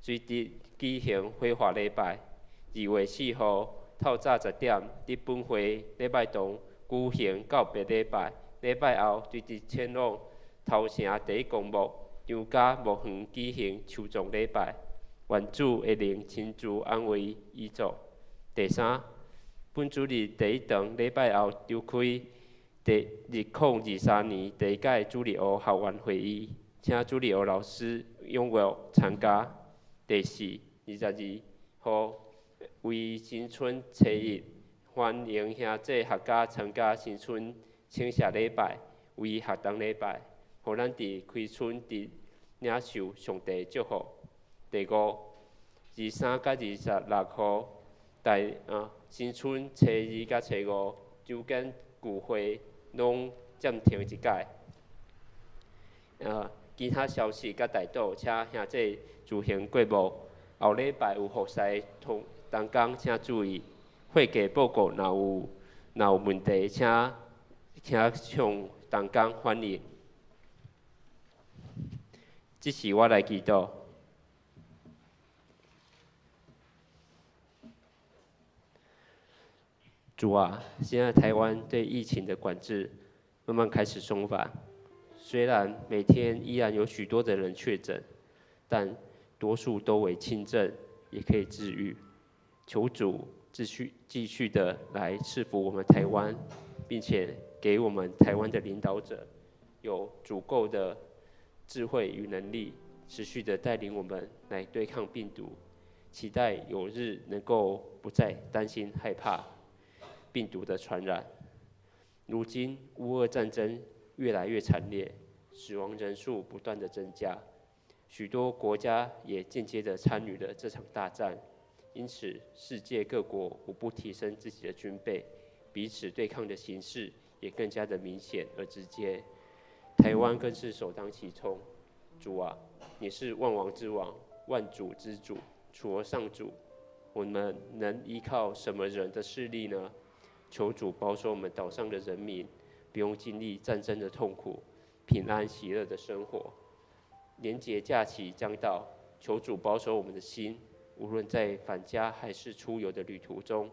隨即舉行火化禮拜。2月4號透早10點佇本會禮拜堂舉行告別禮拜，禮拜後隨即前往頭城第一公墓張家墓園舉行樹葬禮拜，願主的靈親自安慰遺族。第三，本主日第一堂禮拜後召開第2023年第一屆主日學學員會議，請主日學老師踴躍參加。第四，22號為新春初一，歡迎兄弟學家參加新春請謝禮拜，為學堂禮拜，予咱佇開春佇領受上帝祝福。第五，23佮26號，大新春初二佮初五，周間聚會攏暫停一擺。其他消息佮代禱，請兄弟自行過目。後禮拜有服侍同同工，請注意。會計報告若有問題，請向同工反映。這是我來祈禱。主啊，現在台灣對疫情的管制慢慢開始鬆綁，雖然每天依然有許多的人確診，但多數都為輕症，也可以治癒。求主繼續的來賜福我們台灣，並且給我們台灣的領導者有足夠的智慧與能力，持續的帶領我們來對抗病毒。期待有日能夠不再擔心害怕病毒的傳染。如今烏俄戰爭越來越慘烈，死亡人數不斷的增加，許多國家也間接的參與了這場大戰。因此，世界各國無不提升自己的軍備，彼此對抗的形勢也更加的明顯而直接。台灣更是首當其衝。主啊，你是萬王之王，萬主之主，除了上主，我們能依靠什麼人的勢力呢？求主保守我們島上的人民，不用經歷戰爭的痛苦，平安喜樂的生活。年節假期將到，求主保守我們的心，無論在返家還是出遊的旅途中，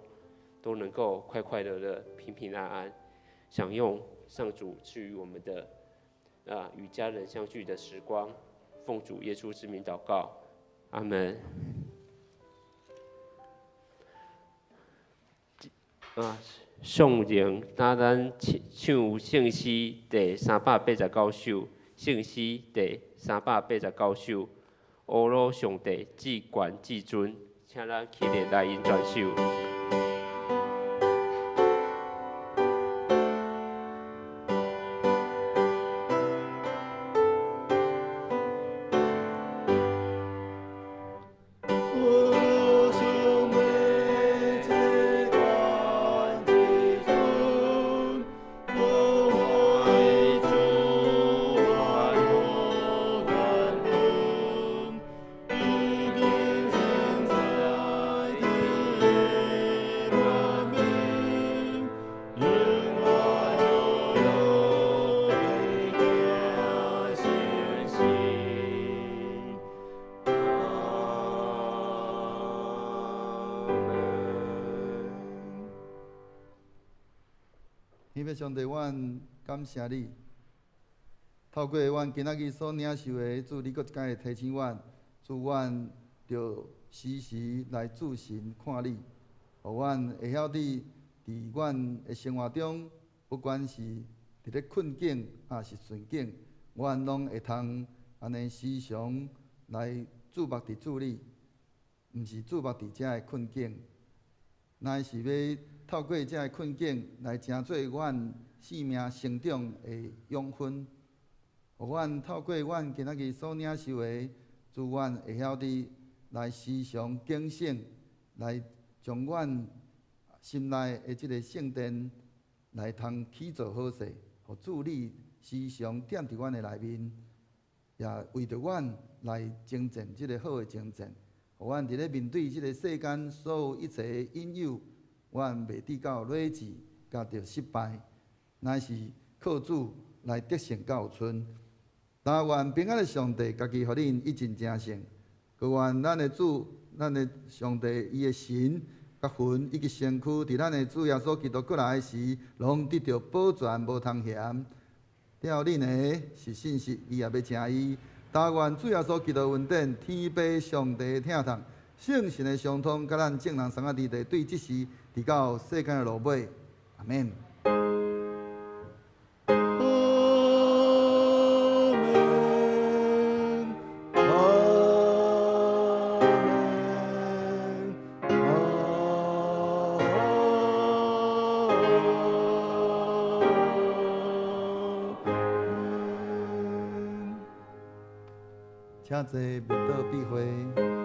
都能夠快快樂樂、平平安安，享用上主賜予我們的與家人相聚的時光。奉主耶穌之名禱告，阿門。頌榮，當咱唱聖詩第389首，聖詩第389首，阿魯上帝至懸至尊，請咱起立來引全首。上帝，阮感謝你，透過阮今仔日所領受的，主，你閣一擺提醒阮，主，阮著時時來注神看你，予阮會曉得佇阮的生活中，不管是佇咧困境，抑是順境，阮攏會通按呢時常來注目佇主你，毋是注目佇遮的困境，乃是欲透過這个困境來成做阮生命成長的養分，予阮透過阮今仔日所領受的，主，阮會曉得來時常警醒，來將阮心內的這个聖殿來通起做好勢，予主你時常踮佇阮的內面，也為著阮來征戰這个好的征戰，予阮佇咧面對這个世間所有一切的引誘，阮袂至到劣志，佮著失敗，乃是靠主來得勝到有剩。但願平安的上帝，家己予恁一盡成聖，閣願咱的主、咱的上帝，伊的神、佮魂以及身軀，佇咱的主耶穌基督閣來時，攏得著保全，無通嫌。了恁的是信實，伊也欲成伊。但願主耶穌基督恩典、天父上帝的疼痛、聖神的相通，佮咱眾人三個弟弟，對這時直到世間的落尾，阿們。阿們，阿們，阿們。請坐，面倒閉會。